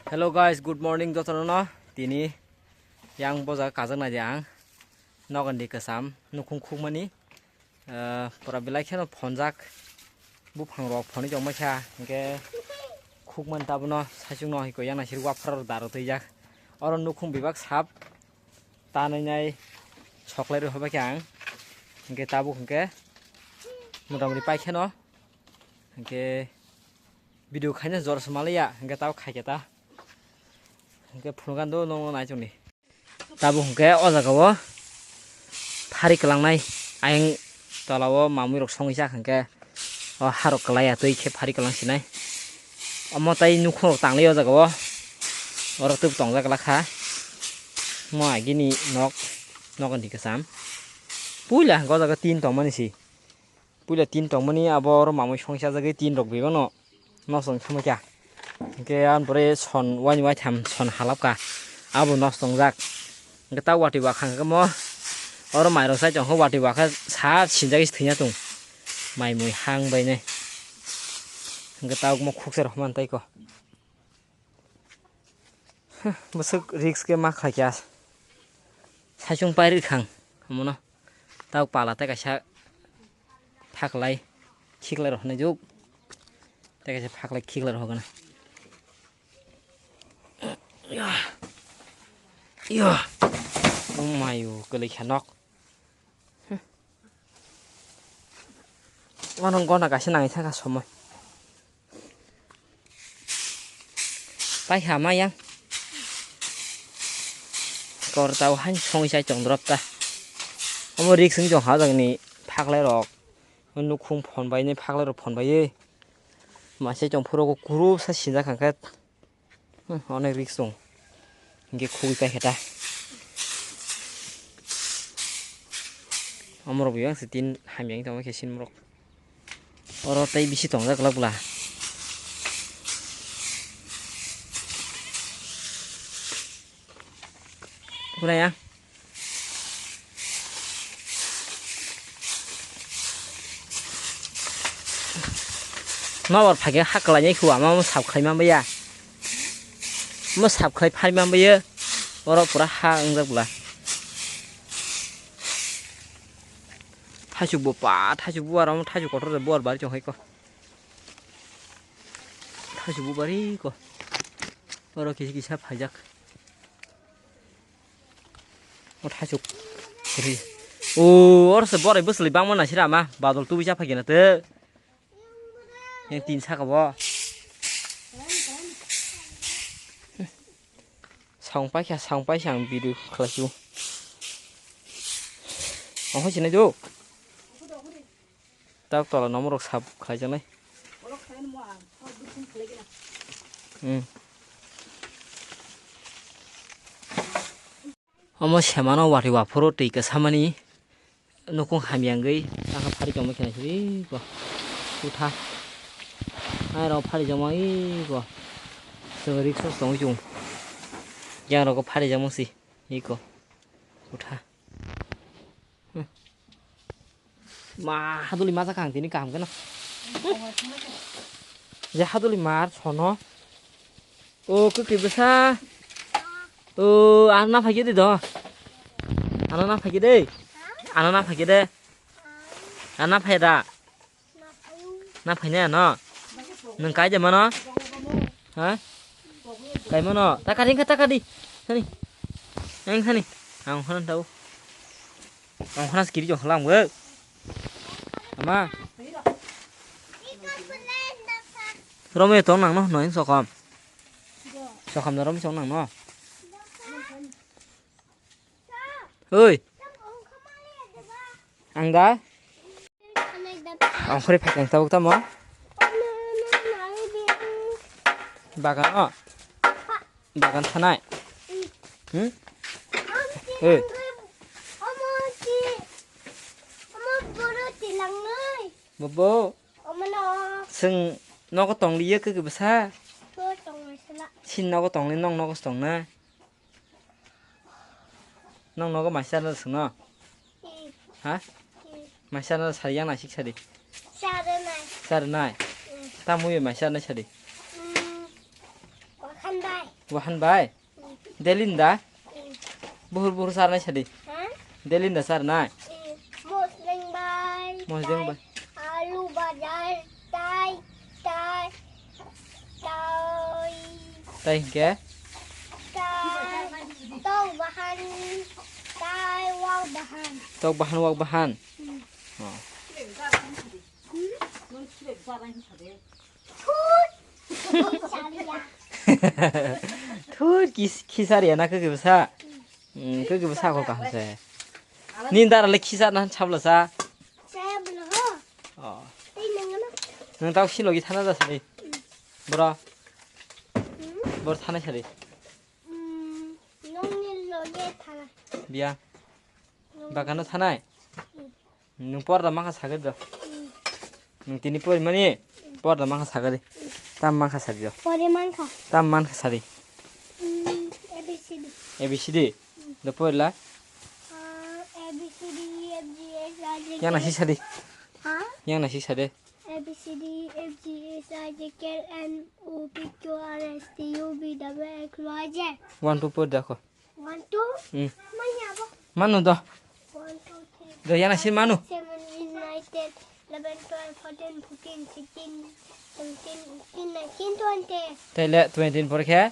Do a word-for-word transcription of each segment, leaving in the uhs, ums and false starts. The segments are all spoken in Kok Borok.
Hello guys, good morning jotono no. Tini yang boja kajak nai ang. Nogon di kesam nukhung khukmani. Eh, pura belai kheno phonjak. Buphang rok phonwi tongma kha. Hingke khukmani tabono saichung no hiko yang naisir waphar daro twijak. Oro nukhung bibak sap tanai nai soklai rw hobai khe ang. Hingke tabuk hingke motamoti pai kheno. Hingke video khaina jor se maliya, hingke tabo khaikhe ta. Hingke phunukgani do nongno naichongni. Tabuk hingke o jaga o phari kwlangnai ayang tola o mamui rok songwi jak hingke o harok kwlaiya twi khe phari kwlang sinai. Omo tai nukhung rok tanglai o jaga o. Oro tub tongjak lakha. Mo agini nok, nok ni kesam. Puila hingke o jaga tin tongmani si. Puila tin tongmani abo oro mamui songsa jagwi tin rok bebak no nosto wng thangma kha. Hingke ang pore son waini waitham son halap kha. Abo nosto wngjak. Hingke ta watwi wakha hingke mo oro mai rok sai tongkha watwi wakha sa sinjagwi se thwina tung. Mai mui hang bai nai. Hingke ta mo khuksa rok man tai ko. Bwswk risk khe ma khlai kha. Saichung pai rwkhang, omono. Tao pala tei kaisa phaklai, khiklai rok hinwi juk. Tei kaisa phaklai, khiklai rok hinwi. Yo. Yo. Oh my, oh, kwlwi kha nok. Mano gona kaisa nangwi thangkha somoi. Pai ha ma yang. Kor tau han song sai tong drop ta. Omo risk wng tong ha jang ni phaklai rok. Nukhung phon bai ni phaklai rok phon bai ye. Ma sai tong phuru kuru sa sinjak kha khe. Hmm, onek risk tong. Hingke khugui paikha ta. Omorok bo yang se tin hamya wng tongma khe sin borok. Oro tei bisi tongjak glak bwla. Khulai ya. Nokbar phaikhe ha kwlainai khe ama omo sap khlai manbaiya. Omo sap khlai phai manbaiya. Oro pura ha wngjak bwla. Thaichuk bo pa, thaichuk buar, omo thaichuk kotor buar bari chong hai ko. Thaichuk bo bari ko. Oro kisa kisa phaijak. O thaichuk. Ri. O, oro se borai bwswlwi bangma naisira ama. Badol tubui cha phai kena te. Yang tin saka bo. Song paikha, song paisa ang video khlaisu. Ang hoi sinai do. Tak tola nomorok sab khlaijaknai. Hmm. Omo semano watwi waphuru twi kwsamani nukung hamya wngwi tangkha phari tongma khe naisidi ko kutha. Airo phari tongma iko chwng riksok tongwi chwng yang rogo phari tongma si iko kutha. Hmm. Ma haduli maja kang tini kaham keno. Je haduli mar sono. O kwkwi bwsa. O ano na phaikhe de do. Ano na phaikhe de. Ano na phaikhe de. Ano na phai da. Na phainai ano. Nwng kai de mano? Ha? Kai mano. Taka ring ka taka di. Sani. Eng sani. Ang khana tau. Ang khana skiri jong khlang bo. Ama. Romeo tong nang no, noin sokam. Sokam no romeo tong nang no. Oi. Ang da? Ang khori phai tang tabuk tamo? Bagan o? Bagan thanai? Hmm? Oi. Bobo. Chwng nogo tong liya khe bwsa? Sin nogo tong li, nong nogo tong na? Nong nogo maisar no swngno? Hmm. Ha? Hmm. Maisar no sari yang naisik sadi. Sari nai. Sari nai. Hmm. Tamui maisar no sadi. Hmm. Wahan bai. Delin da? Buhur buhur sar nai sadi. Delin da sar nai. Mosdeng bai. Mosdeng bai. Alu bajar tai tai tai. Tai hingke? Tai tok bahan tai wak bahan. Tok bahan wak bahan. Oh. Thut kis-, khisar ya na khe bwsa. Hmm, khe bwsa ko kaham se. Ni dara le khisar na sabla sa. Oh. Nang tau si logi thana da sari. Bro. Bro thana sari. Biya. Bagano thanai. Nwng porda mankha sagwi do. Nwng tini porimani porda mankha sagwi. Tam mankha sagwi do. Pori mankha. Tam mankha sadi. Mm, A B C D. A B C D. Do porila. Ah, A B C D, E F G H I J K. Yang nasi sadi. Ha? Yang nasi sadi. A B C D, F G H I J K L M O P Q R S T U V W X Y Z. One, two, four dakho. One, two. Hmm. Manya bo. Manu do. One, two, three. Do yana sin manu. Seven, eight, nine, ten, eleven, twelve, thirteen, fourteen, fifteen, seventeen, eighteen, nineteen, twenty. Taile twenty ni pore khe?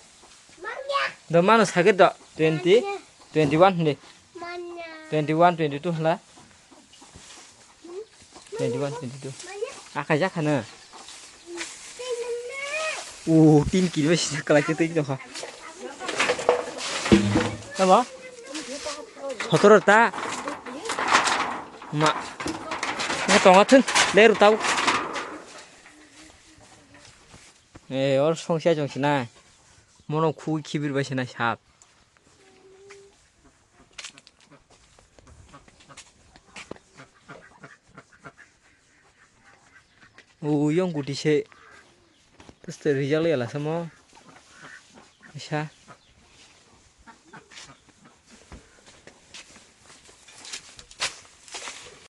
Manya. Do manu sagir do. Twenty, manya. Twenty-one hindi. Manya. Twenty-one, twenty-two hla. Twenty-one, twenty-two. Akai jakha na. O, tin kilo sisa kalai khe twi nokha. Tamo? Sotoro ta. Ma. Nga tonga thun. Leru tau. Eh, or songsia jong sinai. Mono khu khibir bai sinai sap. O, yang kuti se. Terus result ya lah sama. Bisa.